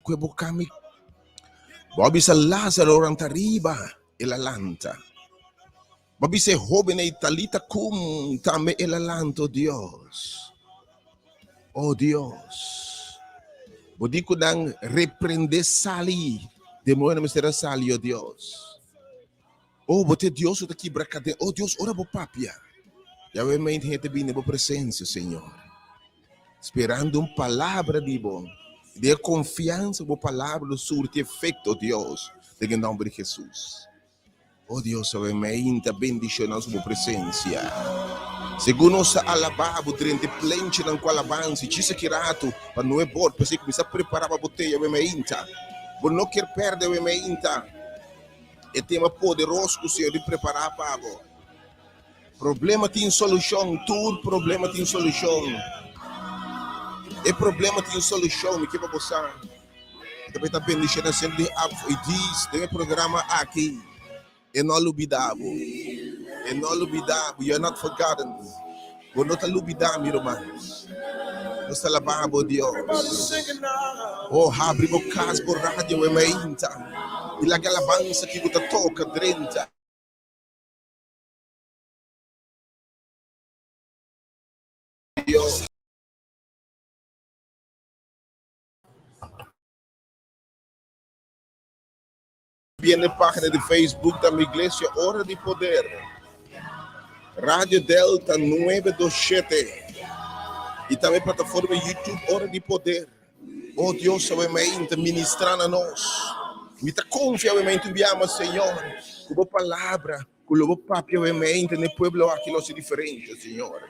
Kue bo kami. Bo a bisa Lázaro ranta riba, el a lanta. Bo a bisa e hóben ei Talita kum, tambe el a lanta, o Dios. O Dios. Bo di ku nan reprende sali, demonionan mester a sali, o Dios. O bo ta e Dios ku ta kibra kaden, o Dios, ora bo papia. Yahweh mente hende ta bini den bo presensia, Señor. Sperando un palabra di bo, den e konfiansa ku bo palabra lo surti efekto, Dios, den e nòmber di Hesus. O Dios, awe meinta bendishona nos ku bo presensia. Segun nos ta alabá bo drenta e plenchinan ku alabansa i djis aki ratu pa no e bor, p'esei kuminsá prepará pa bo tei awe meinta. Bo no kier pèrdè awe meinta e tema poderoso ku Señor tin prepará pa bo. Problema tin solushon, tur problema tin solushon. E problema tin solushon, mi ke pa bo sa. Mi ta ta bendishona sempri den ap i dis den e programa aki. E no a lubida bo. E no a lubida bo. You are not forgotten. Bo no ta lubida, mi ruman. Nos ta alaba bo, Dios. Oh, habri bo kas, bo radio e mainta i laga alabansa ki bo ta toka drenta. Dios. Viene página de Facebook da mi iglesia Hora di Poder. Radio Delta 927. Y tambe plataforma YouTube Hora di Poder. Oh Dios, awe mainta ministra na nos. Mi ta confia awe mainta un biama, Señor, cu bo palabra, cu lo bo papia awe mainta n'e pueblo aki lo haci diferencia, Señor.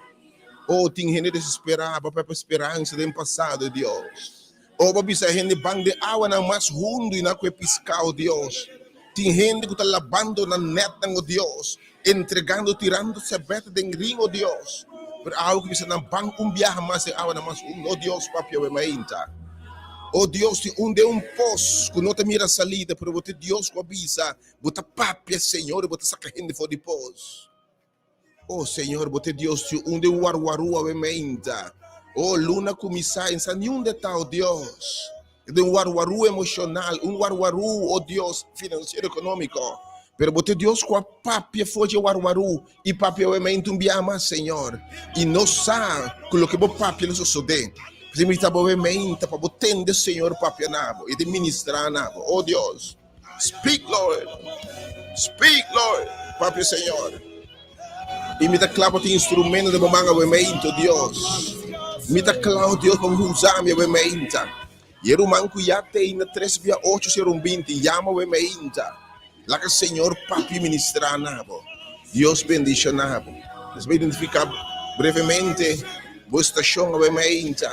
Oh, tin hende desespera, bo papia speransa den pasado, Dios. Oh, bo bisa hende ban den awanan mas hundu y nan cu e pisca, oh Dios. Tin hende cu ta labando nan netnan, oh Dios, entregando, tirando sebet den ring, oh Dios. Pero awe cu bisa nan ban un biaha mas den awanan mas hundu, oh Dios, papia awe mainta. Oh Dios, tin un den un pos cu no ta mira salida, pero bo ta Dios cu a bisa, bo ta papia, Señor, y bo ta saca hende for di pos. Oh Señor, bo ta Dios di un den warwaru awe meinta. Oh luna kuminsá en sa niun detá, oh Dios. Den warwaru emoshonal, un warwaru, oh Dios, finansiero ekonómiko. Pero bo ta Dios ku a papia for dje warwaru i papia awe meinta un bia mas, Señor. I nos sa ku loke bo papia lo sosodé. P'esei mi ta bo awe meinta pa bo tende Señor papia na bo i ta ministrá na bo. Oh Dios. Speak, Lord. Speak, Lord. Papia, Señor. Y mi ta kla pa tin instrumento de bo man awe meinto, Dios. Mi ta kla, oh Dios, pa usa mi awe meinta. Y e ruman ku ya tei na 3 via 8 0 20, yama awe meinta. Laga Señor papia ministra na bo. Dios bendiciona bo. Nos va identifica brevemente bo estacion awe meinta.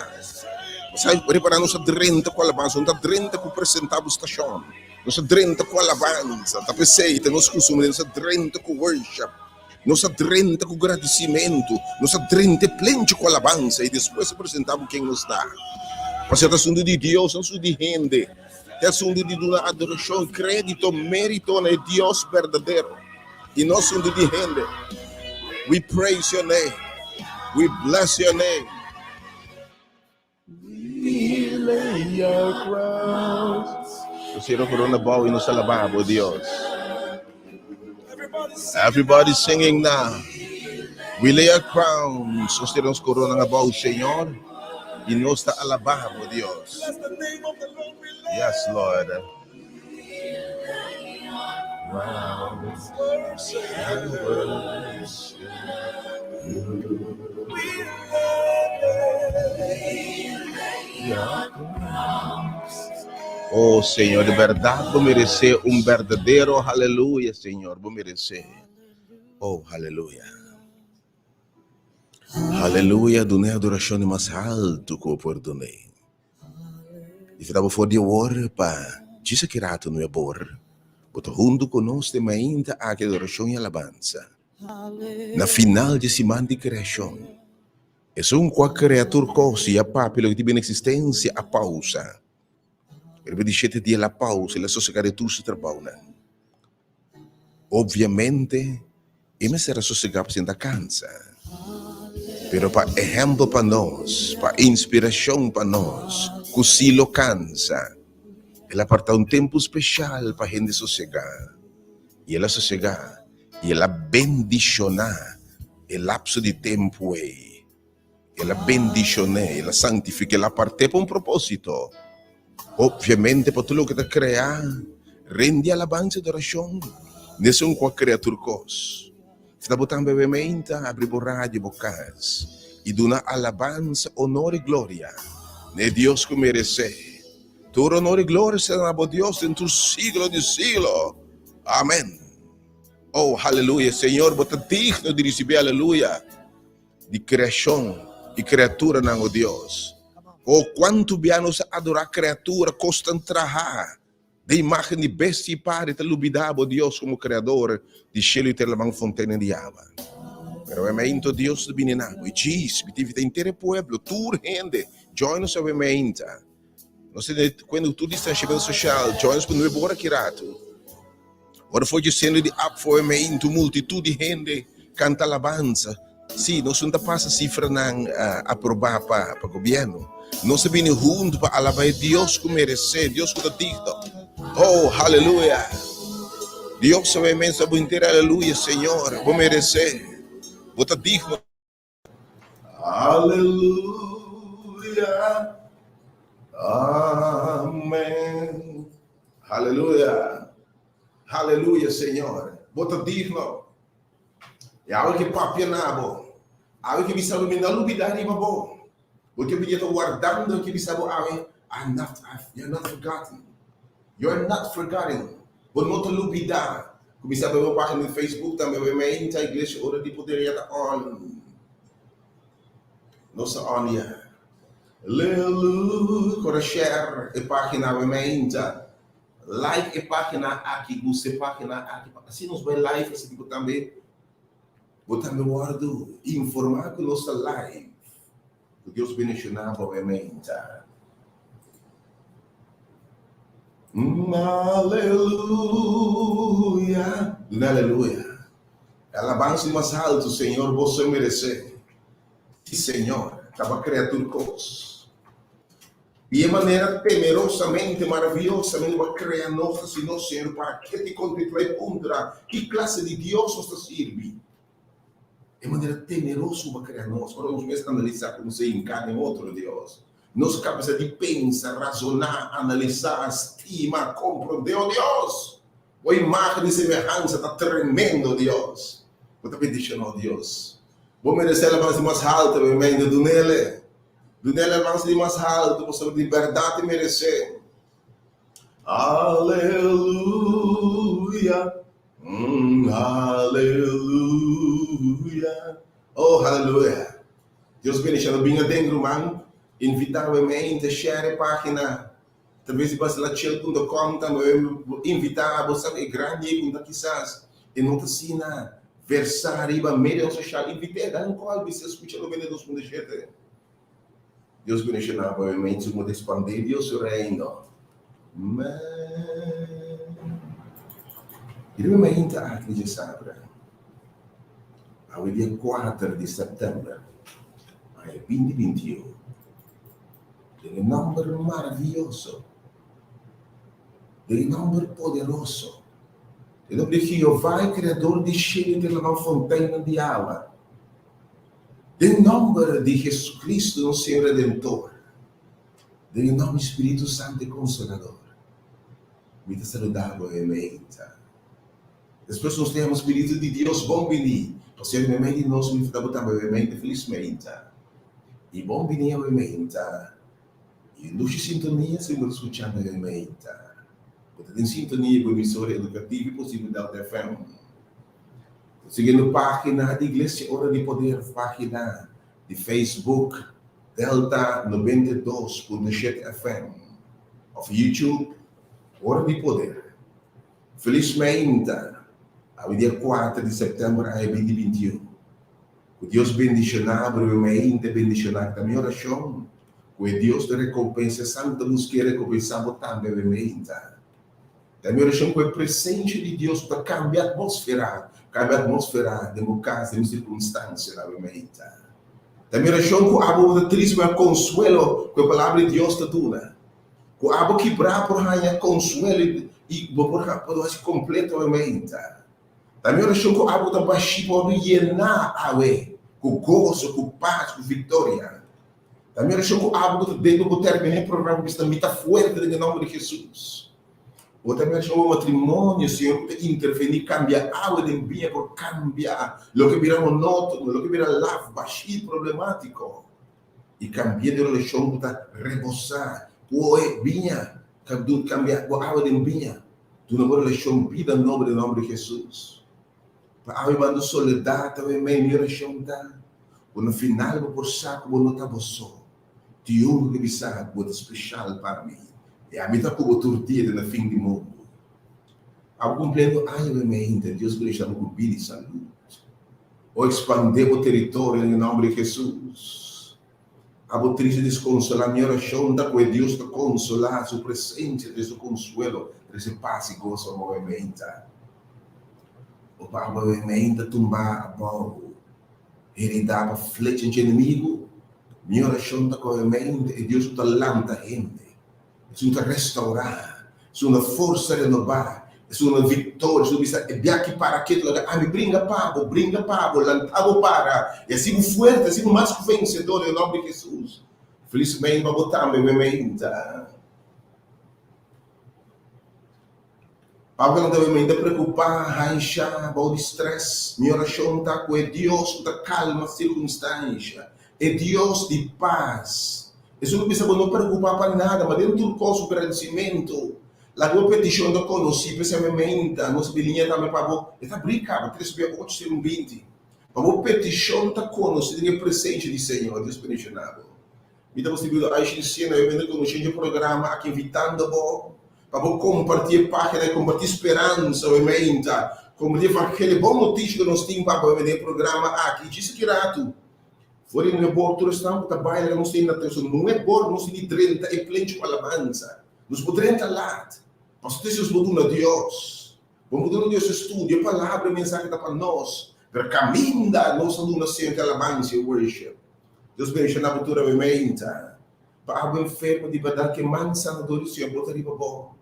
Bo sa repara nos a drenta ku alabansa, no ta drenta ku presenta bo stacion. Nos a drenta ku alabansa, ta p'esei ta nos kustumber, nos a drenta ku worship, nos a drenta ku gradisimentu, nos a drenta e plenchi ku alabansa i despues a presenta bo ken nos ta. Pasobra ta asuntu di Dios, no asuntu di hende. Ta asuntu di duna adorashon, krédito, mérito na e Dios berdadero i no asuntu di hende. We praise your name. We bless your name. We lay our crowns. Nos cierra corona bou y nos alabá bo Dios. Everybody singing now. We lay our crowns. Nos tira nos corona abou, Señor. Y nos ta alabá bo Dios. Yes, Lord. Oh Señor, de verdad bo merece un verdadero aleluya, Señor, bo merece. Oh, aleluya. Aleluya, duna e adoracion di mas alto cu bo por duna. I ta bo for di awor pa djis aki rato no e bor, bo ta huntu ku nos den mainta aki adorashon i alabansa. Na final dje siman di kreashon, esun ku a krea tur kos i a papia loke tin bini eksistensia a pausa. Riba di shete dia el a pausa, el a sosegá den tur su trabounan. Obviamente, e mester a sosegá pa sinta kansa. Pero pa ehèmpel pa nos, pa inspirashon pa nos, ku si lo kansa. El a apartá un tempu speshal pa hende sosegá. I el a sosegá i el a bendishoná e lapso di tempu ei. El a bendishon'é, el a santifik'é, el a apart'é pa un propósito. Opviamente pa tur loke ta kreá, rende alabansa i adorashon na esun ku a krea tur kos. Si ta bo tambe awe meinta, abri bo radio, bo kas, i duna alabansa, onor i gloria na e Dios ku meresé. Tur onor i gloria sea na bo Dios den tur siglo di siglo. Amen. Oh, haleluya! Señor, bo ta digno di risibí aleluya di kreashon i kreaturanan, o Dios. Oh, kuantu bia nos a adorá kreatura, kos tan trahá den imágen di bestia i pari ta lubidá bo, Dios, komo Kreador di shelu i tera laman fontena di awa. Pero awe Dios ta bini na bo i djis, mi ta invitá henter e pueblo, tur hende, join nos awe meinta. Nos tene kuenta ku tur distansiamentu sosial, join nos pa nuebe ora ki ratu. Ora for dje sende di ap for e meintu, multitut di hende kanta alabansa. Sí, nos no ta pasa sifranan aprobá pa gobièrnu. Nos ta bini huntu pa alabá e Dios ku meresé, Dios ku ta digno. Oh, haleluya! Dios awe mes ta bo henter aleluya, Señor, bo meresé, bo ta digno. Aleluya. Amen. Aleluya. Aleluya, Señor. Bo ta digno. I awe ke papia na bo. Awe ke bisa bo, mi no lubida riba bo. Bo ke ta wardando ke bisa bo awe, I'm not, you're not forgotten. You're not forgotten. Bo no ta lubida. Kuminsá bai bo página di Facebook tambe bai Mainta Iglesia Ora di Poder ya ta on. Nos ta on ya. Aleluya. Kora share e página bai Mainta. Like e página aki, gusta e página aki. Asina nos bai live asina bo tambe bo tambe wòrdu informá ku nos ta live. Ku Dios bendishoná bo awe meinta. Aleluya. Duna aleluya. E alabansa di mas haltu, Señor, bo so meresé. Sí, Señor, ta bo a krea tur kos. Di e manera temerosamente, maraviyosamente bo a krea nos, ta si nos, Señor, para ke ti kontemplá i puntra ki klase di Dios nos ta sirbi. E manera temeroso bo a krea nos, ora nos mes analisá ku nos a hinká den otro Dios. Nos kapasidat di pensa, razoná, analisá, stima, komprondé, o Dios! Bo imágen i semehansa ta tremendo, Dios! Bo ta bendishoná, o Dios! Bo meresé alabansa di mas haltu, mi mente, dun'El! Dun'El alabansa di mas haltu, pasobra di bèrdat e meresé. Aleluya! Aleluya! Oh, haleluya! Dios bendicion. No bin aden ruman. Invita bo mente, share e pagina. Atraves di basilachel punto com tambe bo invita bo sabi e grandi ei ku ta kisas e no ta asina versa riba medionan social. Invit'é, dal un call, bis'é scucha 92.7. Dios bendiciona bo mente su modo expande Dios su reino. Amen. I riba mainta aki di djasabra, awe dia kuater di sèptèmber, aña binti binti un, den e nòmber maravioso, den e nòmber poderoso, den e nòmber di Jehová, e Kreador di shelu i tera, laman fonteinnan di awa, den nòmber di Jesucristo, nos Señor Redentor, den e nòmber di Spiritu Santu e Konsolador, mi ta saludá bo e meinta. Despues nos ta yama Spiritu di Dios bon bini, pasobra meimei di nos mi ta bo tambe e meinta felis meinta. I bon bini awe meinta. I un dushi sintonia si bo ta skuchando e meinta. Bo ta den sintonia ku emisora edukativo i posibel Delta FM. Ta siguiendo página di Iglesia Ora di Poder, página di Facebook Delta 92.7 FM òf YouTube Ora di Poder. Felis meinta, awe dia kuater di sèptèmber aña binti binti un. Ku Dios bendishoná bo riba meinta bendishoná ta mi orashon. Ku e Dios di rekompensa santa busk'é rekompensá bo tambe awe meinta. Ta mi orashon ku e presensia di Dios ta kambia atmósfera, kambia atmósfera den bo kas, den bo sirkunstansianan awe meinta. Ta mi orashon ku abo bo ta tris bo haña konsuelo ku e Palabra di Dios ta duna. Ku abo kibrá por haña konsuelo i bo por por hasi kompleto awe. Ta mi orashon ku abo ta bashí por wòrdu yená awe ku goso, ku pas, ku viktoria. Ta mi orashon ku abo ku ta den ku bo terminá e programa ku bisa mi ta fuerte den e nòmber di Hesus. Bo ta mi orashon bo matrimonio, Señor ku ta intervení kambia awe den biña por kambia loke bira monótono, loke bira laf, bashí, problemátiko. I kambia di relashon ku ta rebosá ku e biña kambia bo awe den biña. Duna bo relashon bida nobo den nòmber di Hesus. Pa awe banda soledat awe mei mi orashon ta ku na final bo por sa ku bo no ta bo so. Tin un ku ke bisa ku bo ta speshal pa mi i ami ta ku bo tur dia te na fin di mundu. Abo kumpliendo aña awe mei hinter Dios bendisha bo ku bida i salud. O ekspandé bo teritorio den e nòmber di Hesus. Abo triste deskonsolá, mi orashon ta ku e Dios ta konsolá, su presensia ta su konsuelo, trese pas i goso abo meinta. O pa abo meinta tumbá abou, heridá pa flecha dje enemigu, mi orashon ta ku e meinta e Dios ku ta lanta hende. Esun ta restaurá, esun na forsa renobá, esun na viktoria, esun bisa e biaha ki para ketu laga ami bringa pa bo, bringa pa bo, lanta bo para, i hasi bo fuerte, hasi bo mas ku vensedor den nòmber di Hesus. Felismente pa bo tambe, mi meinta. Pablo ta nota mi meinta preokupá, hanshá, bou di strès. Mi orashon ta ku e Dios ku ta kalma sirkunstansha, e Dios di pas, Esun ku bisa bo no preokupá pa nada, ma den tur kos ku gradisimentu, laga bo petishon ta konosí. P'esei mi menta, nos biliña tambe pa bo, e ta bri kaba, tres bia ocho segun 20, pa bo petishon ta konosí den e presensia di Señor. Dios bendishoná bo. Mi ta posibí lo Aisha disiendo, e mende konosí dje programa aki invitando bo pa bo kompartí e página i kompartí speransa, mi menta, kompartí evangelio, bon notisia ku nos tin pa bo den e programa aki. Djis aki ratu. For di nuebe or tur esnan ku ta baila nos tin na so nuebe or nos tin di drenta e plenchi ku alabansa. Nos por drenta lat, pasobra nos por duna Dios. Bo por duna Dios estudio, e palabra, e mensahe ta pa nos, pero kaminda nos ta duna Señor e alabansa i worship. Dios bendiciona bo tur awe-meinta. Pa abo enfermo di berdad ke man sanador di Señor bo ta riba bo.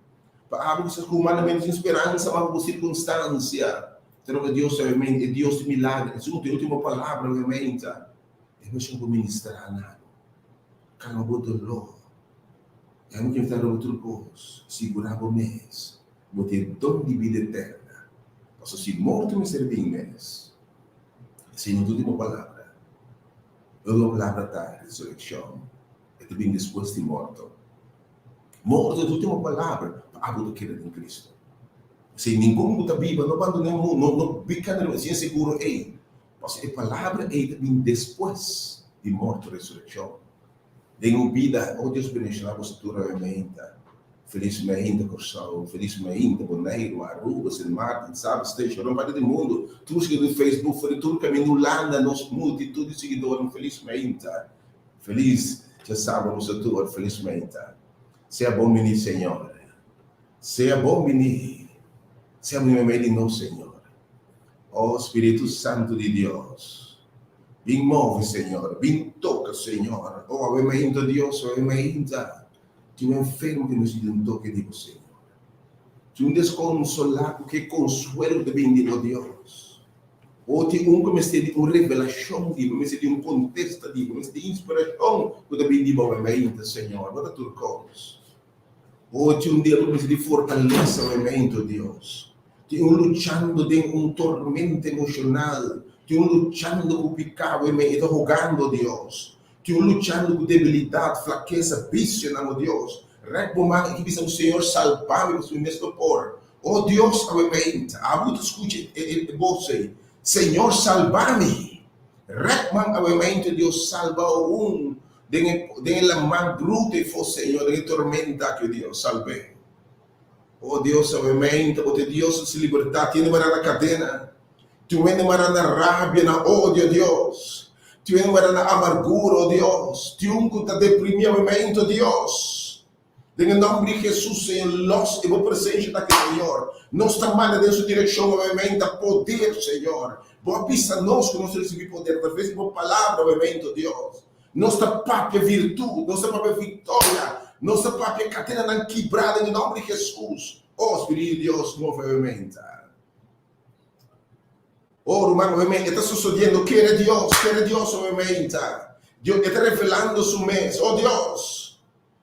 Pa abo kisas ku humanamente sin speransa mas pa bo sirkunstansia. Pero ku Dios obviamente, e Dios di milager, esun ku tin ultimo palabra obviamente, e mester por ministrá na bo, kalma bo doló. E amo ke ta roba tur kos, sigurá bo mes, bo tin e don di bida eterna. Pasobra si morto mester bin mes, esei no ta ultimo palabra. E ultimo palabra ta resurekshon, e ta bin despues di morto. Morto ta ultimo palabra pa abo ta keda den Cristo. Si ningun ku ta biba no bandoná e mundu, no no bika na riba sin e seguro ei, pasobra e palabra ei ta bin despues di morto i resurekshon. Den un bida, oh Dios bendishoná boso tur awe mainta. Felis mainta Kòrsou, felis mainta Boneiru, Aruba, Sint Maarten, Saba, Station, rònt parti di mundu, tur siguidor di Facebook for di tur kaminda Hulanda, nos multitud di siguidornan felis mainta. Felis djasabra boso tur, felis mainta. Sea bon bini Señor. Sea bon bini, sea bon bini meimei di nos, Señor. Oh, Spiritu Santu di Dios, bin move, Señor, bin toca, Señor. Oh, awe mainta, Dios, awe mainta, tin un enfermo cu mester di un toke di bo, Señor. Tin un desconsolá cu ke consuelo cu ta bin di bo, Dios. Oh, tin un cu mester di un revelacion di bo, mester di un contesta di bo, mester di inspiracion cu ta bin di bo awe mainta, Señor. Bo ta tur cos. Oh, tin un dia bo mester di fortalesa obviamente, oh Dios. Tin un luchando den un tormenta emocional. Tin un luchando cu pica, obviamente, e ta hogando, oh Dios. Tin un luchando cu debilidad, flakesa, vicionan, oh Dios. Rek bo man y ki bisa bo, Señor, salba mi, pasobra mi mes no por. Oh Dios, obviamente, abo ta scucha e bos ey. Señor, salba mi. Rek man, obviamente, Dios, salba un Den e den e laman bruto i fo Señor, den e tormenta aki, o Dios, salb'é. O Dios, awe meinta, bo ta e Dios di libertat, tin hende mará na kadena, tin hende mará na rabia, na odio, Dios, tin hende mará na amargura, o Dios, tin un ku ta deprimí awe meinta, o Dios. Den e nòmber di Hesus, Señor, lòs e bo presensia ta aki, Señor. Nos ta manda den su direkshon obviamente poder, Señor. Bo a bisa nos ku nos ta risibí poder atraves di bo palabra, obviamente, Dios. Nos ta papia virtud, nos ta papia viktoria. Nos ta papia katenanan kibrá den e nòmber di Hesus. O Spiritu di Dios, move awe meinta. O ruman, awe meinta e ta sosodiendo. Kere Dios, kere Dios awe meinta. Dios, e ta revelando su mes. O Dios,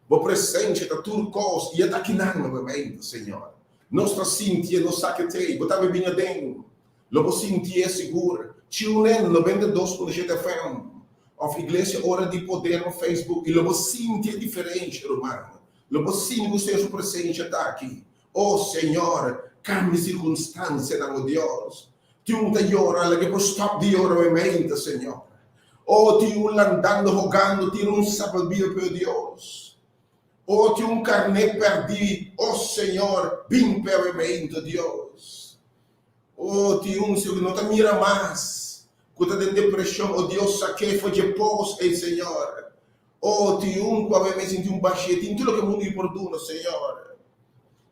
bo presensia ta tur kos i e ta akinan awe meinta, Señor. Nos ta sintié, nos sa ke t'ei. Bo tambe bini aden. Lo bo sintié sigur. Tune in 92.7 FM of Iglesia Ora di Poder na Facebook i lo bo sinti e diferensha, ruman. Lo bo sinti ku Señor su presensia ta aki. O Señor, kambia sirkunstansianan, o Dios. Tin un ta yora, laga e por stòp di yora obviamente, Señor. O, tin un landando, hogando, tira un salbabida p'e, o Dios. O, tin un karné pèrdí, o Señor, bin p'e obviamente, o Dios. O, tin un si no ta mira mas, ku ta den depreshon, o Dios, sak'é for dje pos ei, Señor. O, tin un ku awe mes sinti un bashí, tin tur loke mundu i por duna, Señor.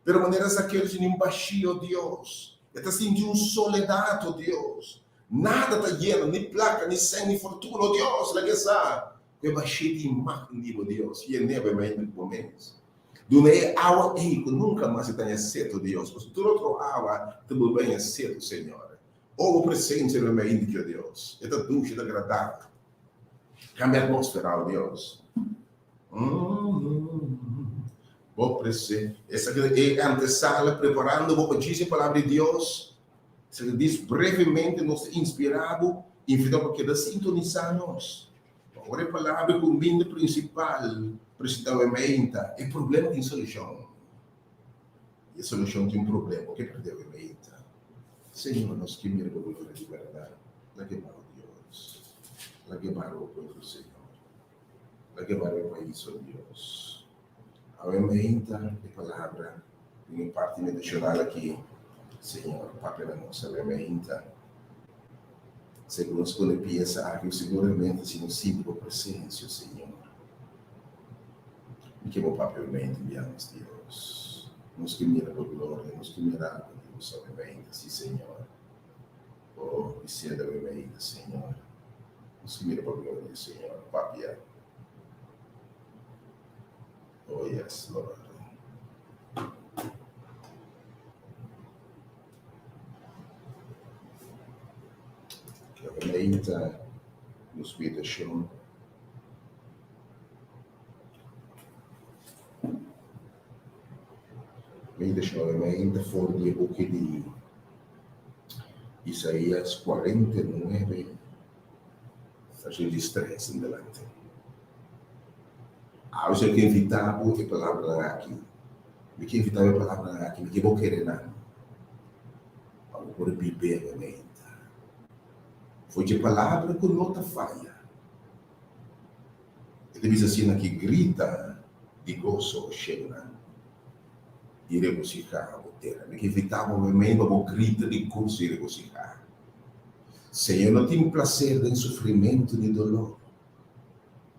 Pero manera Zakeo sinti un bashí, o Dios, e ta sinti un soledat, o Dios. Nada ta yena, ni plaka, ni sèn, ni fortuna, o Dios, laga e sa ku e bashí di imágen di bo, Dios, yen'é awe mes ku bo mes. Duna e awa ei ku nunka mas e ta haña set, o Dios, pasobra tur otro awa ta bolbe haña set, o Señor. O bo presensia lo mei indiki, o Dios. E ta dushi, e ta agradabel. Kambia atmósfera, o Dios. Bo presen. Esaki ta e antesala preparando bo pa djis e Palabra di Dios. Esaki ta dis brevemente nos ta inspirá bo, invitá bo pa keda sintonisá nos. Pa ora e palabra ku minda prinsipal presentá bo e meinta, e problema tin solushon. I e solushon tin un problema. Bo ke perdé bo e meinta. Señor, nos ke mira bo gloria di bèrdat. Laga e baro Dios. Laga e baro bo pueblo, Señor. Laga e baro e pais, o Dios. Awe meinta e palabra den e parti medishonal aki, Señor, papia na nos awe meinta. Segun nos pone piensa aki, seguramente si nos sinti bo presencia, Señor. Mi ke bo papia mente bia nos, Dios. Nos ke mira bo gloria, nos ke mira bo, Dios, awe mente, si, Señor. Oh, bisienda awe mente, Señor. Nos ke mira bo gloria, Señor. Papia. Oh, yes, Lord. Gemeente, nos meditashon. Meditashon gemeente for di e buki di Isaías 49, versículo 13 en delante. Awe Señor ke invitá bo e palabranan aki. Mi ke invitá bo e palabranan aki. Mi ke bo kere nan. Pa bo por bib'é realmente. For dje palabra ku no ta faya. E ta bisa asina ki grita di goso shelunan i regosihá bo tera. Mi ke invitá bo realmente pa bo grita di goso i regosihá. Señor no tin plaser den sufrimentu ni dolor.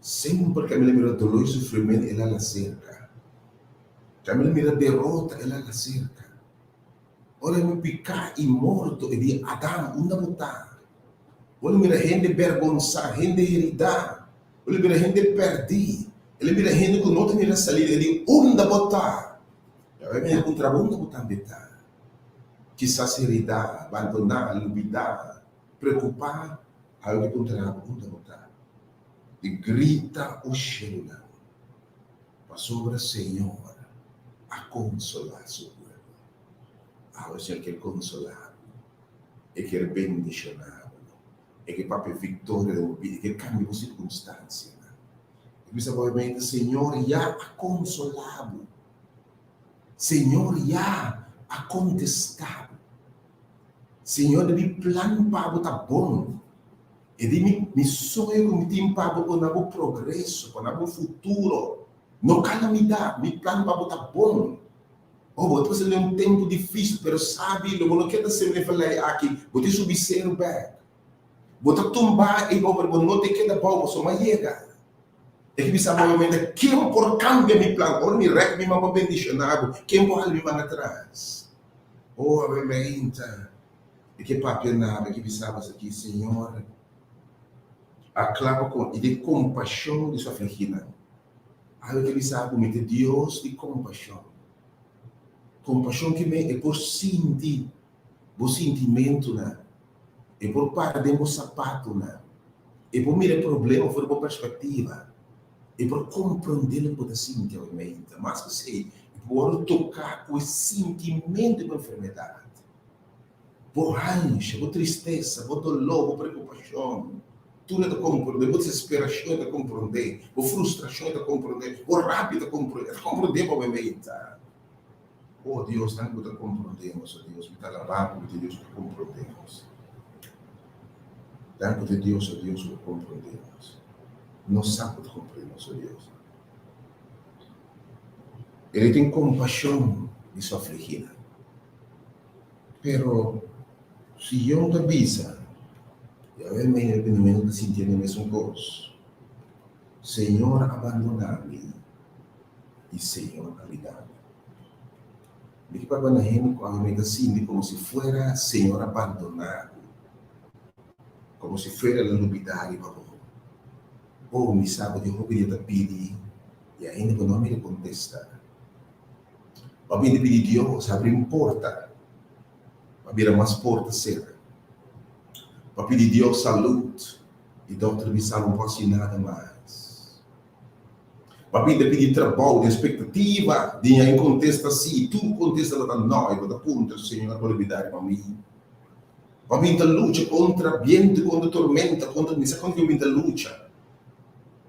Semper Camila mira dolor y sufrimiento, el a la cerca. Camila mira derota, el a la cerca. Ora e mi pica y morto, e di, Adam, unda bo ta? Ora e mira hende bergonsa, hende herida, ora e mira hende perdi, el a mira hende cu no ta mira salida, e di, Unda bo ta? Y awe mi a puntra bo, unda bo tambe ta? Kisas herida, abandona, lubida, preocupa, Awe mi puntra bo unda bo ta? Di grita o shelunan, pasobra Señor a konsolá su pueblo. Awe Señor kier konsolá bo, E kier bendishoná bo, E ke papia viktoria den bo bida, E kier kambia bo sirkunstansianan. E bisa bo obviamente, Señor ya a konsolá bo, Señor ya a kontestá bo. Señor di mi plan pa bo ta bon. E di mi mi soño ku mi tin pa bo pa na bo progreso, pa na bo futuro. No calamidad, mi plan pa bo ta bon. Oh, bo ta pasa den un tempu dificil, pero sabi lo bo no keda semper den falai aki, bo tin subi seru bek. Bo ta tumba ei bou, pero bo no ta keda bou, pasobra bo a yega. E ki bisa bo obviamente, ken por cambia mi plan? Ora mi rek mi man pa bendiciona bo, ken por hala mi man atras? Oh, awe mainta, mi ke papia na bo, mi ke bisa bo esaki, Señor a klapa kon i den kompashon di su afligínan. Awe ke bisa ku mi ta Dios di kompashon. Kompashon ke men e por sinti bo sintimentunan, e por para den bo sapatunan, e por mira e problema for di bo perspektiva, e por komprondé loke bo ta sinti awe meinta. Mas ku esei, e por wòrdu toká ku e sintimentu di bo enfermedat, bo hansha, bo tristesa, bo doló, bo preokupashon. Tur e ta komprondé, bo desesperashon e ta komprondé, bo frustrashon e ta komprondé, bo rabia e ta komprondé, e ta komprondé bo awe meinta. Oh Dios, danki bo ta komprondé nos, oh Dios, mi ta alabá bo, mi ta Dios ku ta komprondé nos. Danki bo ta Dios, oh Dios, ku ta komprondé nos. Nos sa ku ta komprondé nos, oh Dios. El tin kompashon di su afligínan. Pero si Jon ta bisa, Yahweh medio ku mi no ta sintiendo e mesun kos. Señor a bandoná mi. I Señor a bida mi. Mi ke papia na hende ku ami ta sinti komo si fuera Señor a bandoná bo, komo si fuera el a lubidá riba bo. Oh, mi sa ku tin hopi dia ta pidi i ainda bo no a mira kontesta. Bo a bini pidi Dios habri un porta, bo a bira mas porta sera. Bo a pidi Dios salud i dòkter bisa bo no por hasi nada mas. Bo a pinta pidi trabou den spektativa di ña un kontesta si, tur kontesta tabata no i bo ta puntra, Señor, bo lubidá riba mi? Bo a binta lucha kontra bientu, kontra tormenta, kontra mi sa kontra ki bo binta lucha.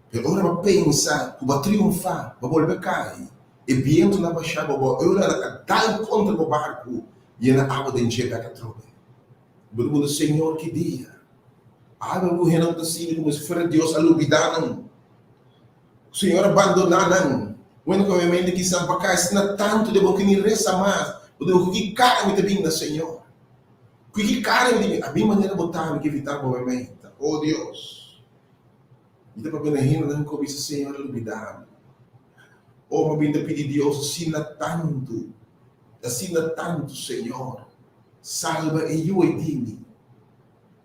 Pero ora bo a pensa ku bo a triunfá, bo a bolbe kai, e bientunan a bashá bo, bo ora a dal kontra bo barku, yena awa den dje bèk atrobe. Bo ta puntra, Señor, ki dia? Alma muhénan ta sinti komo si fuera Dios a lubidá nan. Señor a bandoná nan. Bueno, ku obviamente kisas bo a kai asina tantu den bo ke ni resa mas. Bo ta ku ki kara mi ta bin na Señor? Ku ki kara mi ta bin? A mi manera bo ta, mi ke evitá bo menta. O Dios, mi ta papia na hendenan ku a bisa Señor a lubidá mi. O mi a bin ta pidi Dios asina tantu, asina tantu, Señor, salba e yu ei di mi.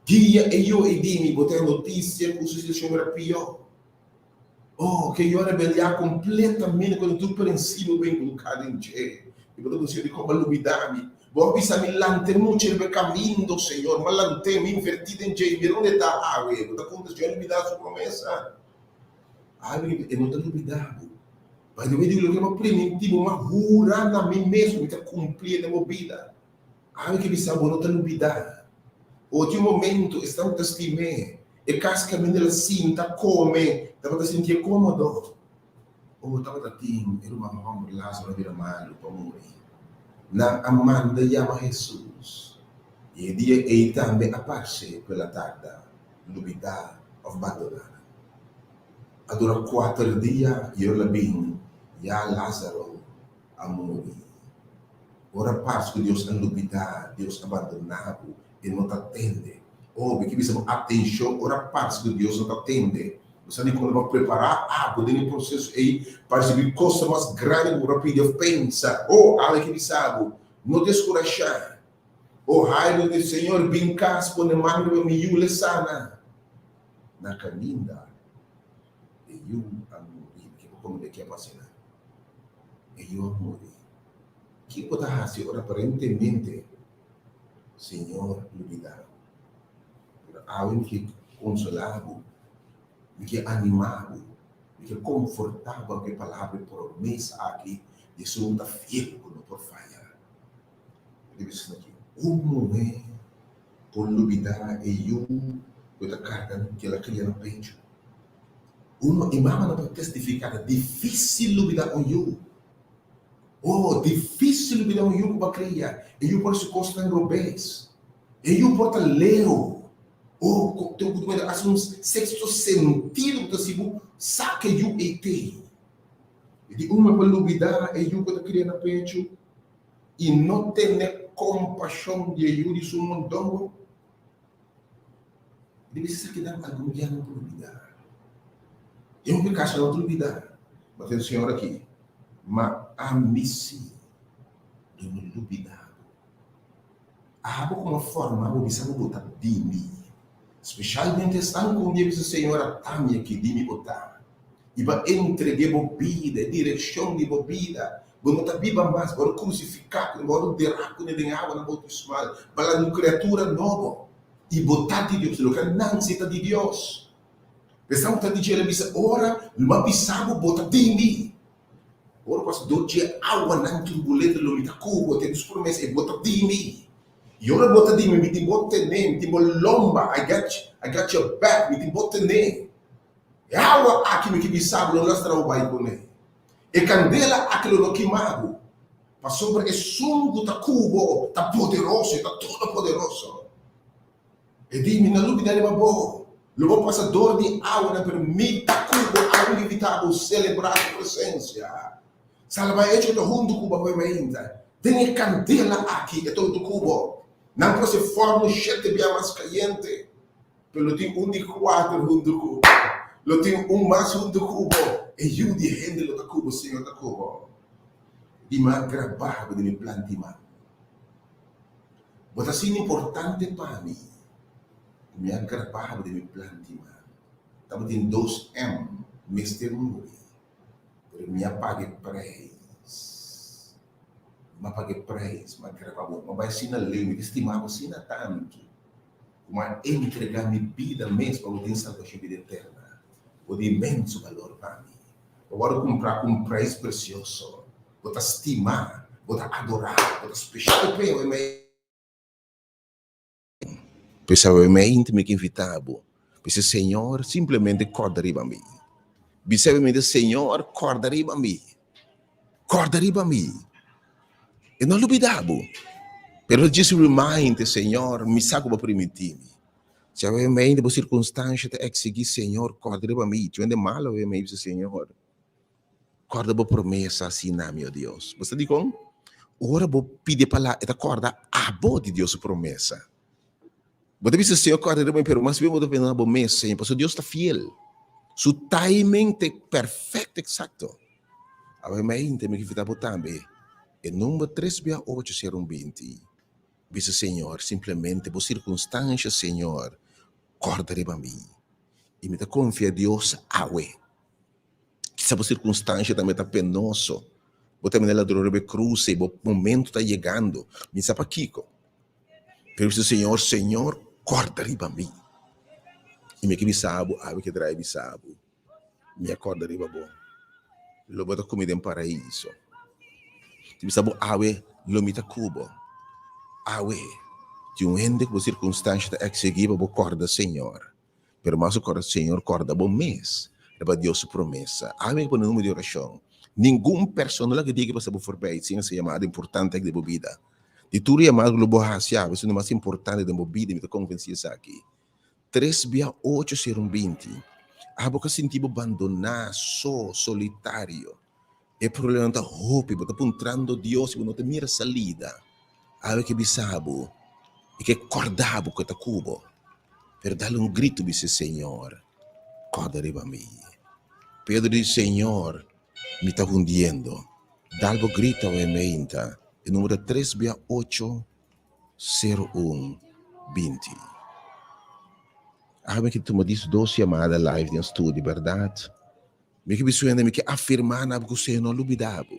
Dia e yu ei di mi, bo ta e notisia ku su situashon era pió. Oh, ke yu a rebeliá kompletamente kontra tur prinsipio ku bo inkulká den dje. I bo ta konsiderá di kon bo a lubidá mi. Bo a bisa mi lant'é mucha riba e kamindo, Señor. Mi a lant'é, mi invertí den dje, i mira unda e ta awe. Bo ta konta si yu a lubidá su promesa. Awe e no ta lubidá bo. By the way, di loke bo a primintí bo, mi a hura na mi mes ku mi ta kumplié den bo bida. Awe ke bisa bo no ta lubidá. Oti un momento esnan ku ta stim'é, e kas kaminda el a sinta kome, tabata sintié kómodo. O tabata tin e ruman hòmber Lázaro a bira malu pa muri. Nan a manda yama Hesus, i e dia ei tambe a parse ku el a tarda lubidá òf bandoná nan. A dura kuater dia i ora el a bin, ya Lázaro a muri. Ora pas ku Dios a lubidá, Dios a bandoná bo, e no ta tende. Oh, mi ke bisa bo atenshon, ora pas ku Dios no ta tende. Bo sa dikon bo a prepará abo den e proseso ei pa risibí kosnan mas grandi ku bo por a pidi òf pensa. Oh, awe ke bisa bo, no deskurashá. Oh, Jairo di, Señor, bin kas, pone man riba mi yu, l'e sana. Na kaminda, e yu a muri. Mi ke bo komprendé ke a pasa einan. E yu a muri. Kiko ta hasi ora aparentemente Señor lubidá bo? Pero awe mi ke konsolá bo, mi ke animá bo, mi ke konfortá bo ku e palabra di promesa aki di esun ku ta fiel ku no por faya. Mi ta bisa aki, un muhé por lubidá e yu ku e ta karga ku el a kria na pechu? Un e mamanan por testifiká ta difísil lubidá un yu. Oh, difícil lubida un yu ku bo a kria. E yu por hasi kosnan robes. E yu por ta leu. Oh, ku tin ku hasi un sexto sentido ku ta hasi bo sa ku e yu ei t'ei. E di un por lubida e yu ku ta kria na pechu i no tene kompashon di e yu di su mondongo. E debe sa kinan algun dia no por lubida. Den hopi kaso no ta lubida. Ma ten Señor aki, ma ami si lo no lubida bo. Abo ku a forma bo bisa bo bo ta di mi. Speshalmente esnan ku un dia bisa Señor a ta mi aki, di mi bo ta. I bo a entreg'é bo bida, e direkshon di bo bida. Bo no ta biba mas, bo a wòrdu krusifiká kuné, bo a wòrdu derá kuné den awanan boutismal, bo a laga un kriatura nobo. I bo ta di Dios, loke a nanse ta di Dios. Esnan ku ta di dje, el a bisa, Ora lo mi a bisa bo, bo ta di mi. Ora ku a dor dje awanan turbulento, lo mi ta ku bo, te su promesa, i bo ta di mi. I ora bo ta di mi, mi tin bo tene, mi tin bo lomba, I got, I got your back, mi tin bo tene. E awa aki mi ke bisa bo lo lastra bo bai kuné. E kandela aki lo no kima bo, pasobra esun ku ta ku bo ta poderoso, e ta todopoderoso. E di, Mi no lubida riba bo. Lo bo pasa dor di awanan, pero mi ta ku bo. Awe mi invitá bo selebrá su presensia. Salba e echo ta huntu ku bo awe mainta. Den e kandela aki e ta huntu ku bo. Nan por hasi fòrnu shete bia mas kayente, pero lo tin un di kuater huntu ku bo. Lo tin un mas huntu ku bo. E Yu di hende lo ta ku bo, Señor ta ku bo. Di mi a grabá bo den mi plan di man. Bo ta asina importante pa mi ku mi a grabá bo den mi plan di man. Tabatin dos M mester muri, pero mi a paga e preis. Mi a paga e preis, mi a grabá bo. Mi a bai asina leu, mi ta stima bo asina tantu ku mi a entregá mi bida mes pa bo tin salbashon, bida eterna. Bo di inmenso balor pa mi. Bo wòrdu kumprá ku un preis presioso. Bo ta stimá, bo ta adorá, bo ta speshal p'e awe mei. P'es awe mei mi ke invitá bo. Bisa, Señor, simplemente kòrda riba mi. Bisa awe mei, Señor, kòrda riba mi. Kòrda riba mi. E no lubidá bo, pero just remind, Señor, mi sa ku bo a primintí mi. Si awe mei bo sirkunstansha ta eksigí, Señor, kòrda riba mi. Tin hende mal awe mei bisa, Señor, kòrda bo promesa asina mi, o Dios. Bo sa dikon? Ora bo pidi e palabra, e ta kòrda abo di Dios su promesa. Bo ta bisa, Señor, kòrda riba mi, pero mas bien bo ta pensa na bo mes, Señor, pasobra Dios ta fiel. Su timing ta perfekto, eksakto. Awe mei mi ke invitá bo tambe, e number tres bia ocho sero un binti. Bisa Señor, simplemente bo circunstancia, Señor, corda riba mi. Y mi ta confia Dios awe. Kisa bo circunstancia tambe ta penoso. Bo ta mira ladron riba e cruz y bo momento ta yegando. Mi sa pakico. Pero bisa Señor, Señor, corda riba mi. Y mi ke bisa bo, awe ke draai bisa bo. Mi a corda riba bo. Lo bo ta cu mi den paraiso. Ti bisa bo awe lo mi ta cu bo. Awe tin un hende cu bo circunstancia ta exigi pa bo corda Señor. Pero mas cu corda Señor, corda bo mes riba Dios su promesa. Awe mi a pone numero di oracion. Ningun persona lo a diga pasa bo forbij sin haci yamada importante aki den bo bida. Di tur yamada cu lo bo haci awe, esun di mas importante den bo bida, mi ta convenci esaki. Tres bia ocho ser un 20. Abo ka sinti bo bandoná, so, solitario. E problemanan ta hopi, bo ta puntrando Dios i bo no ta mira salida. Awe ke bisa bo i ke kòrda bo ku e ta ku bo. Pero dal un gritu bisa, Señor, kòrda riba mi. Pedro di, Señor, mi ta hundiendo. Dal bo gritu awe meinta. E numero ta tres bia ocho sero un 20. Awe mi ke tuma dis dos yamada live den studio, bèrdat? Mi ke bisa hende, mi ke afirmá na bo ku Señor no lubidá bo.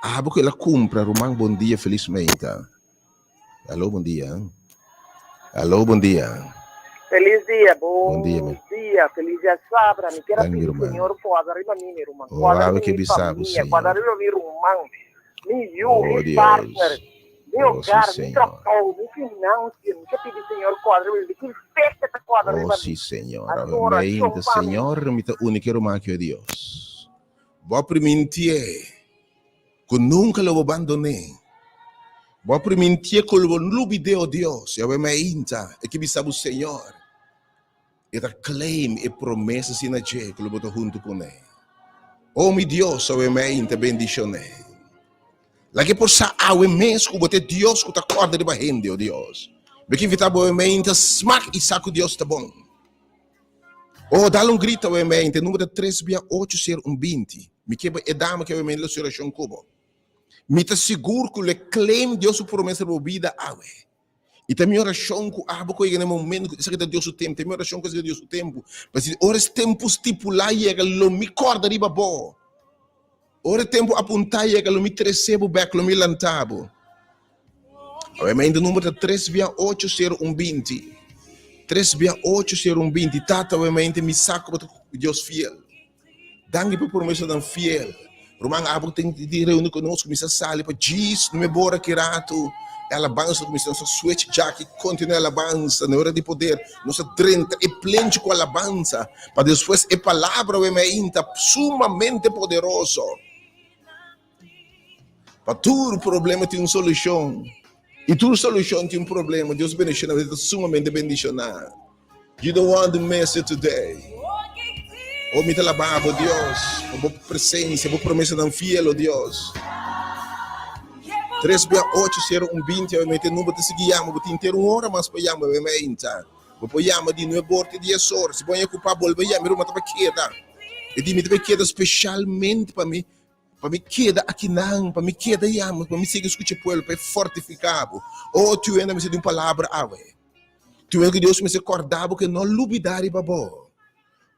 Abo ku el a kumpra, ruman, bon dia, felis meinta. Aló, bon dia. Aló, bon dia. Felis dia, Bon dia, bon mi. dia, felis dia sabra. Mi kier a Danki, mi pidi ruman. Señor kuadra riba mi, mi ruman. Oh, Kuadra awe riba ke mi bisa bo, famia, kuadra Señor. riba mi ruman, mi yu, Oh, mi partner, Dios. mi Oh, sí, hogar, mi Señor. trabou, mi financia. Mi ke pidi Señor kuadra riba mi. Mi tin fe ke ta kuadra Oh, riba mi. sí, Señor. Hasi Awe un orashon meinta, pa mi. Señor, mi ta único ruman aki, oh Dios. Bo a primintié ku nunka lo bo bandoné. Bo a primintié ku lo bo lubidé, oh Dios. I awe meinta, e ke bisa bo, Señor, E ta claim e promesa asina dje ku lo bo ta huntu kuné. O mi Dios, awe meinta bendishoné. Laga e por sa awe mes ku bo ta e Dios ku ta kòrda riba hende, o Dios. Mi ke invitá bo awe meinta smak i sa ku Dios ta bon. O, dal un grito awe meinta, e numero ta tres bia ocho ser un 20. Mi ke e dama ke awe meinta lo hasi orashon ku bo. Mi ta sigur ku lo e claim Dios su promesa riba bo bida awe. I ta mi orashon ku abo ku yega na e momento ku esaki ta Dios su tempu, ta mi orashon ku esaki ta Dios su tempu, pasobra ora es tempu stipulá yega lo mi kòrda riba bo. Ora e tempu apuntá yega lo mi trese bo bèk, lo mi lanta bo. Awe mainta number ta tres bia ocho sero un binti. Tres bia ocho sero un binti. Tata awe mainta mi sa ku bo ta Dios fiel. Danki pa e promesanan fiel. Ruman abo ku tin di reuni ku nos kuminsá sali pa djis no me bora ki ratu e alabansa kuminsá nos a switch djaki kontinua e alabansa na ora di poder nos a drenta e plenchi ku alabansa pa despues e palabra weme ainda sumamente poderoso. Pa tur problema tin un solushon i tur solushon tin un problema. Dios bendishona bo ta sumamente bendishoná. You don't want to miss it today. Oh, mi ta alabá bo, Dios, pa bo presensia, bo promesanan fiel, oh Dios. Tres bia ocho sero un binti, awe mete number ta sigui yama, bo tin ter un ora mas pa yama, awe meinta. Bo por yama di nuebe or te dies or. Si bo a okupá, bolbe yama, mi ruman ta pa keda. E di mi ta pa keda spesialmente pa mi. Pa mi keda akinan, pa mi keda yama, pa mi sigui skucha e pueblo, pa e fortifiká bo. O, tur hende mester di un palabra awe. Tur hende ku Dios mester kòrda bo ku e no lubidá riba bo.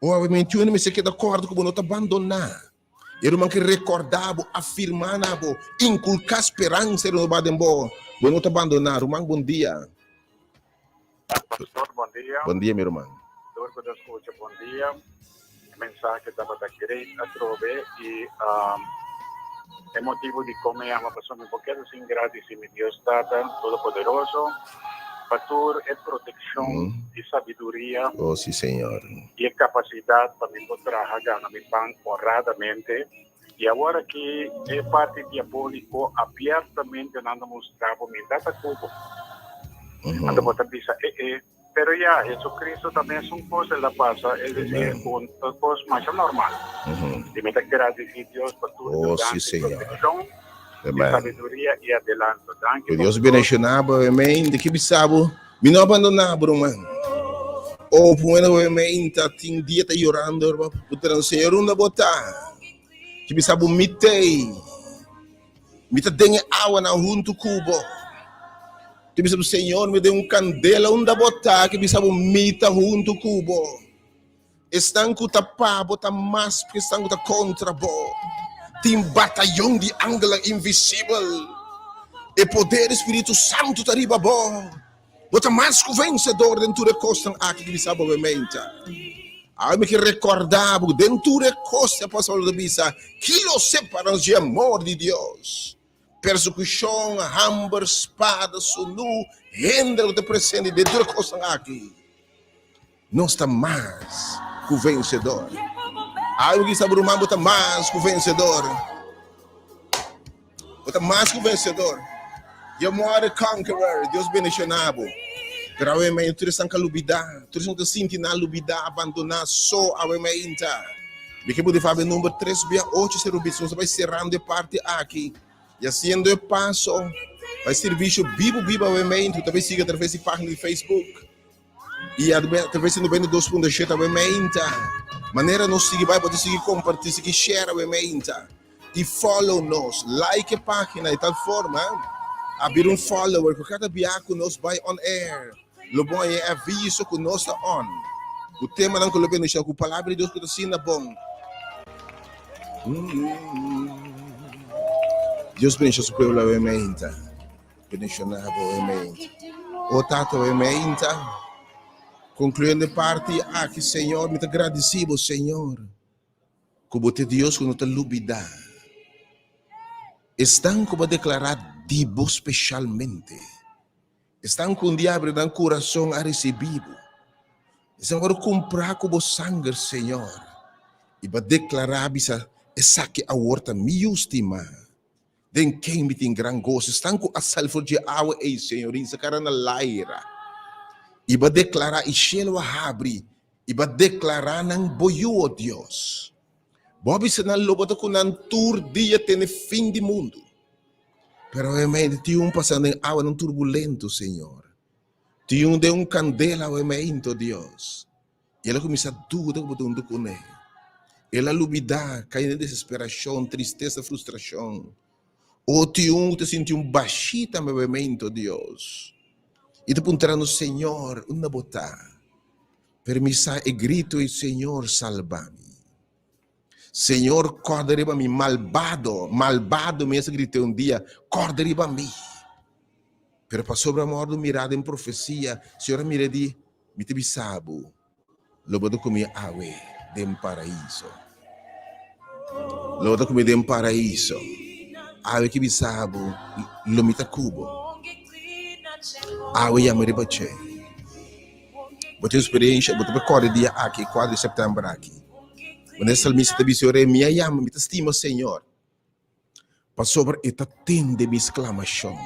O, awe mi tur hende mester keda kòrda ku bo no ta bandoná. E ruman ke rekòrdá bo, afirmá na bo, inkulká speransa renobá den bo. Bo no ta bandoná. Ruman, bon dia. Pastor, bon dia. Bon dia, mi ruman. Tur ku ta skucha, bon dia. E mensahe tabata great atrobe i um, e motibu di kon mi yama pasobra mi por keda sin gradisí mi Dios Tata Todopoderoso pa tur e protekshon i sabiduria Oh, sí, Señor. i e kapasidat pa mi por traha gana mi pan honradamente. I awor aki e parti diabóliko abiertamente nan ta mustra bo mi ta ku bo. Anto bo ta bisa, E e, pero ya, Jesucristo ta mesun kos el a pasa, es desir, ku un kos masha normal. I mi ta gradisí Dios pa tur yudansa i protekshon, i sabiduria i adelanto. Danki, Ku Dios bendishoná bo, amén. Di ki bisa bo, mi no a bandoná bo, ruman. Oh, bueno, amén, ta tin dia ta yorando, bo ta Señor, unda bo ta? Ki bisa bo, mi t'ei. Mi ta den e awanan huntu ku bo. Ki bisa bo, Señor, mi den un kandela, unda bo ta? Ki bisa bo, mi ta huntu ku bo. Esnan ku ta pa bo ta mas ku esnan ku ta kontra bo. Tin batayon di angelnan invisibel. E poder di Spiritu Santu ta riba bo. Bo ta mas ku vensedor den tur e kosnan aki ki bisa bo menta. Awe mi ke rekordá bo den tur e kos, apòstol Pablo ta bisa, ki lo separa nos dje amor di Dios? Persekushon, hamber, spada, sunú, hende ku ta presente den tur e kosnan aki. Nos ta mas ku vensedor. Awe mi ke sa bo ruman, bo ta mas ku vensedor. Bo ta mas ku vensedor. You're more than conqueror. Dios bendiciona bo. Pero awe mei tur esnan ka lubida. Tur esnan ku ta sinti nan lubida, abandona, so awe meinta. Mi ke bo di fabe number tres bia ocho sero bisa. Nos ta bai serando e parti aki. I hasiendo e paso pa e servicio bibu bibu awe meinta. Ku ta bai sigui atraves di pagina di Facebook. I atraves di 92.7 awe meinta. Manera nos sigui bai bo ta sigui komparti, sigui share awe meinta. I follow nos, like e pagina di tal forma a bira un follower ku kada bia ku nos bai on air lo bo haña e aviso ku nos ta on ku temanan ku lo bendiciona ku palabra di Dios ku ta asina bon. Dios bendiciona su pueblo awe meinta. Bendiciona bo awe meinta. O Tata awe meinta. Concluyendo e parti aki Señor mi ta gradisi bo Señor. Ku bo ta e Dios ku no ta lubidá esnan ku bo a deklará di bo speshalmente, esnan ku un dia abri nan kurason a risibí bo, esnan ku a kumprá ku bo sanger, Señor, i bo a deklará bisa, Esaki awor ta mi yu stimá, den ken mi tin gran goso. Esnan ku a sali for dje awa ei, Señor, rinsa kara na laira, i bo a deklará, i shelu a habri, I bo a deklará nan bo yu, o Dios. Bo a bisa nan lo bo ta ku nan tur dia te na e fin di mundu. Pero awe tin un pasando den awanan turbulento, Señor. Tin un den un kandela awe meinto, Dios. I el a kuminsá duda ku bo ta huntu kuné. El a lubidá, kai den desesperashon, tristesa, frustrashon. O tin un ku ta sinti un bashí tambe awe meinto, Dios. I ta puntrando, Señor, unda bo ta? Pero mi sa e grito ei, Señor, salba mi. Señor, kòrda riba mi. Malbado, malbado mes a grita un dia, kòrda riba mi. Pero pasobra mi a wòrdu mirá den profesia, Señor a mira i di, Mi ta bisa bo, lo bo ta ku mi awe den Paraíso. Lo bo ta ku mi den Paraíso. Awe ki bisa bo, lo mi ta ku bo. Awe yama riba dje. Bo tin experiencia, bo ta por kòrda e dia aki, e kuater di sèptèmber aki. Wanneer e salmista ta bisa, Ora mi a yama, mi ta stima Señor, pasobra e ta tende mi sklamashon.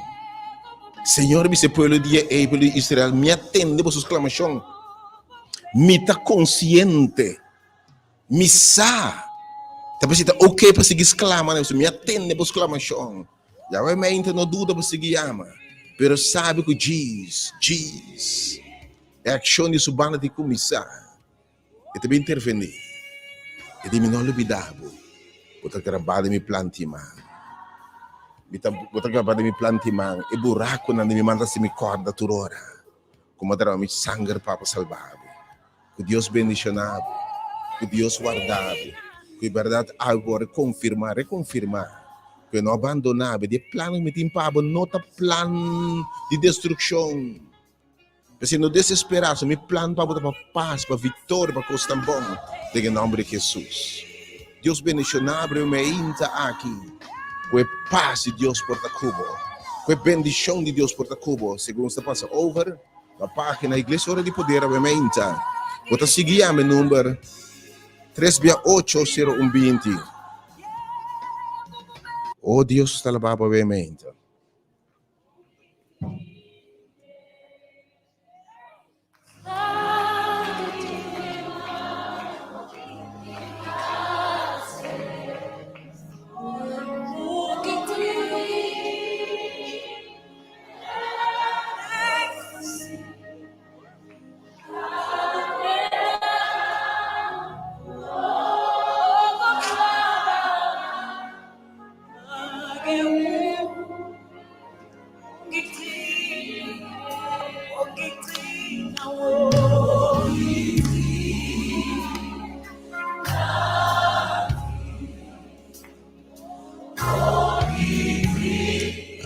Señor a bisa e pueblo di e pueblo di Israel, mi a tende boso sklamashon. Mi ta konsiente, mi sa. Ta por si ta ok pa sigui sklama, mi a tende bo sklamashon. Yahweh mente no duda pa sigui yama, pero sabi ku djis, djis, e akshon di su banda tin kuminsá. E ta bin intervení. E di, Mi no lubidá bo. Bo ta grabá den mi plan ti man. Mi ta, bo ta grabá den mi plan ti man. E burakunan den mi man ta hasi mi kòrda tur ora ku mi a drama mi sanger pa pa salbá bo. Ku Dios bendishoná bo. Ku Dios warda bo. Ku e bèrdat awe por rekonfirmá, rekonfirmá ku e no a bandoná bo. Di e plan ku mi tin pa bo no ta plan di destrukshon. P'esei no desesperá, so mi plan pa bo ta pa pas, pa viktoria, pa kosnan bon, den e nòmber di Hesus. Dios bendishoná bo den meinta aki. Ku e pas di Dios por ta ku bo. Ku e bendishon di Dios por ta ku bo. Segun nos ta pasa over na página Iglesia Ora di Poder awe meinta, bo ta sigui yama e number tres bia ocho sero un binti. O Dios ta alabá bo awe meinta.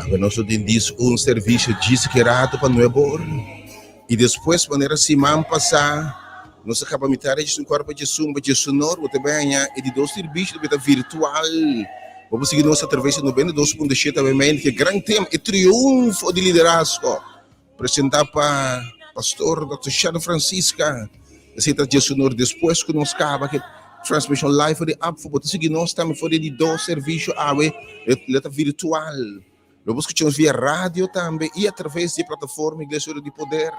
Awe nos lo tin dis un servicio djis ki rato pa nuebe or y despues manera siman pasa nos a caba mitad di djes un cuarto pa djes un pa djes unor bo ta bay haña e di dos servicio ta virtual. Bo por sigui nos atraves di 92.7 FM ke gran tema e triunfo di liderazgo presenta pa Pastor Dr. Sheldon Francisca. Esei ta djes unor despues ku nos kaba ke transmishon live for di app. Bo ta sigui nos tambe for di di dos servisio awe lo ta virtual. Lo por skucha nos via radio tambe i atraves di e plataforma Iglesia Ora di Poder.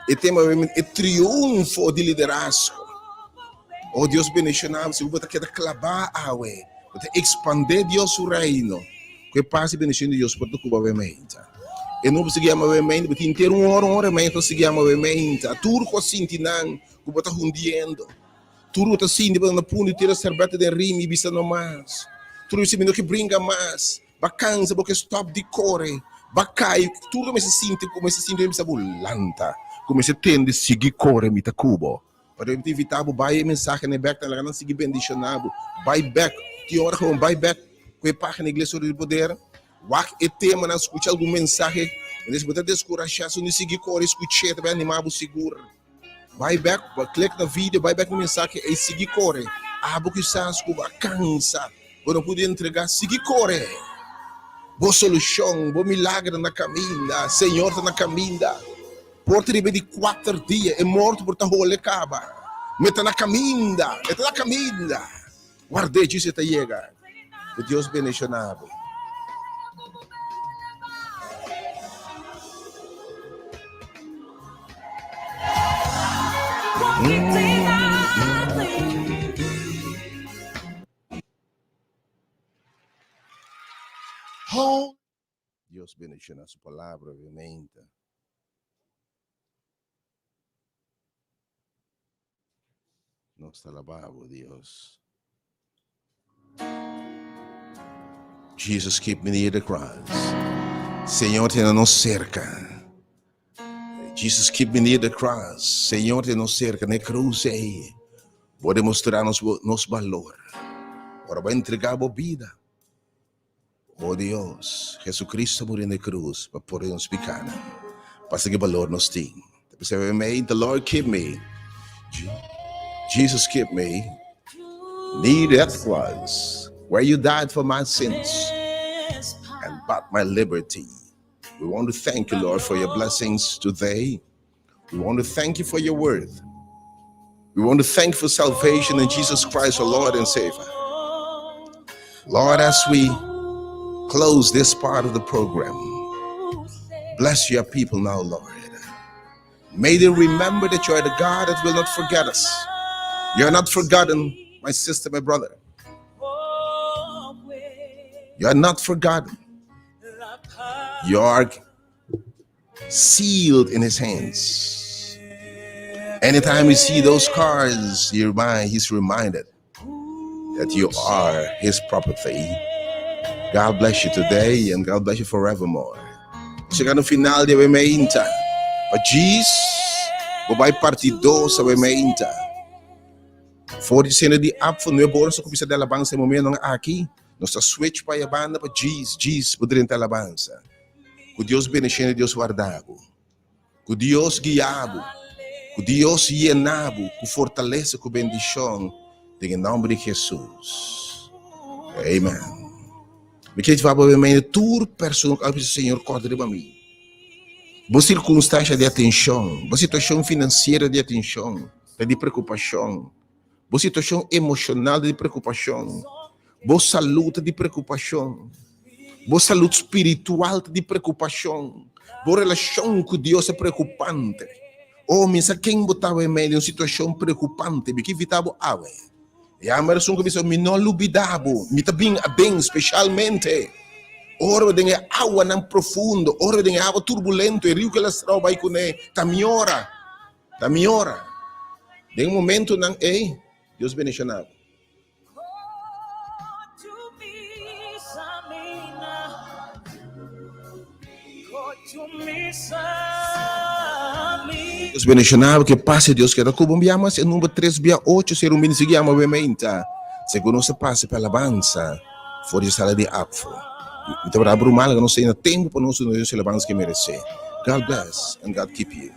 E tema e triunfo di liderazgo. Oh Dios bendiciona bo si bo ta keda claba awe, bo ta expande Dios su reino. Cu e paz y bendicion di Dios por ta cuba awe meinta. E no sigui ama awe meinta, bo tin henter un ora, un ora y media ta sigui ama awe meinta. Tur cu a sinti nan cu bo ta hundiendo. Tur cu ta sinti bo ta na punto di tira serbeta den rimi y bisa no mas. Tur cu bisa mi no ke bringa mas. Ba cansa bo ke stop di core, ba cay, tur cu mester sinti cu mester sinti bisa bo lanta, cu mester tende sigui core mi ta cu bo. Ora mi ta invita bo bai e mensahe na e bek ta laga nan sigui bendiciona bo. Bai bek, tin ora gewoon bai bek ku e pagina Iglesia Ora di Poder, wak e temanan, scucha algun mensahe, si bo ta descurasha si no sigui core scuch'e ta bai anima bo sigur. Bai bek, click na video, bai bek na mensahe ei sigui core. Abo kisas ku bo a cansa, bo no pudi entrega, sigui core. Bo solucion, bo milagro na caminda, Señor ta na caminda. Por ta riba di kuater dia e morto por ta hole kaba. Ma e ta na kaminda, e ta na kaminda. Ward'é djis e ta yega. Ku Dios bendishoná bo. Dios bendishoná su palabra obviamente. Nos ta alabá bo, Dios. Jesus keep me near the cross. Señor tene nos cerca. Jesus keep me near the cross. Señor tene nos serka na e krus ei. Bo demostrá nos nos balor. Ora bo a entregá bo bida. O Dios, Jesucristo a muri na e krus pa pordona nos pikánan. Pasa ki balor nos tin. Ta bisa may the Lord keep me. Jesus keep me near that cross where you died for my sins and bought my liberty. We want to thank you, Lord, for your blessings today. We want to thank you for your word. We want to thank you for salvation in Jesus Christ, our Lord and Savior. Lord, as we close this part of the program, bless your people now, Lord. May they remember that you are the God that will not forget us. You are not forgotten, my sister, my brother. You are not forgotten. You are sealed in his hands. Anytime you see those cars, you remind, he's reminded that you are his property. God bless you today and God bless you forevermore. Yega na final di awe mainta. Pa djis, bo bai parti dos awe mainta. For di sena di APFO, nuebe ora nos a kuminsá di alabansa e momentonan aki. Nos ta switch pa e banda pa djis, djis, bo drenta alabansa. Ku Dios bendicion i Dios warda bo. Ku Dios guia bo. Ku Dios yena bo ku fortalesa ku bendicion den e nomber di Jesus. Amen. Mi kier djba bo bemei tur persona ku a bisa Señor korda riba mi. Bo sirkunstansha di atenshon, bo situashon finansiero di atenshon, ta di preokupashon. Bo situashon emoshonal ta di preokupashon. Bo salú ta di preokupashon. Bo salú spiritual ta di preokupashon. Bo relashon ku Dios ta preokupante. Oh, mi sa ken bo ta awe mei di un situashon preokupante. Mi ke invitá bo awe. Yama esun ku bisa, Mi no lubidá bo. Mi ta bin aden speshalmente ora bo den e awanan profundo, ora bo den e awa turbulento, e riu ku el a strau bai kuné, ta mi ora. Ta mi ora. Den momentonan ei, Dios bendiciona bo. Dios bendiciona bo, ke pas di Dios keda ku bo. Un bia mas e number tres bia ocho sero un bini sigui yama bo e meinta. Segun nos ta pasa pa alabansa for di sala di APFO. Mi ta braba ruman laga nos tene tempo pa nos duna Dios e alabansa ke merece. God bless and God keep you.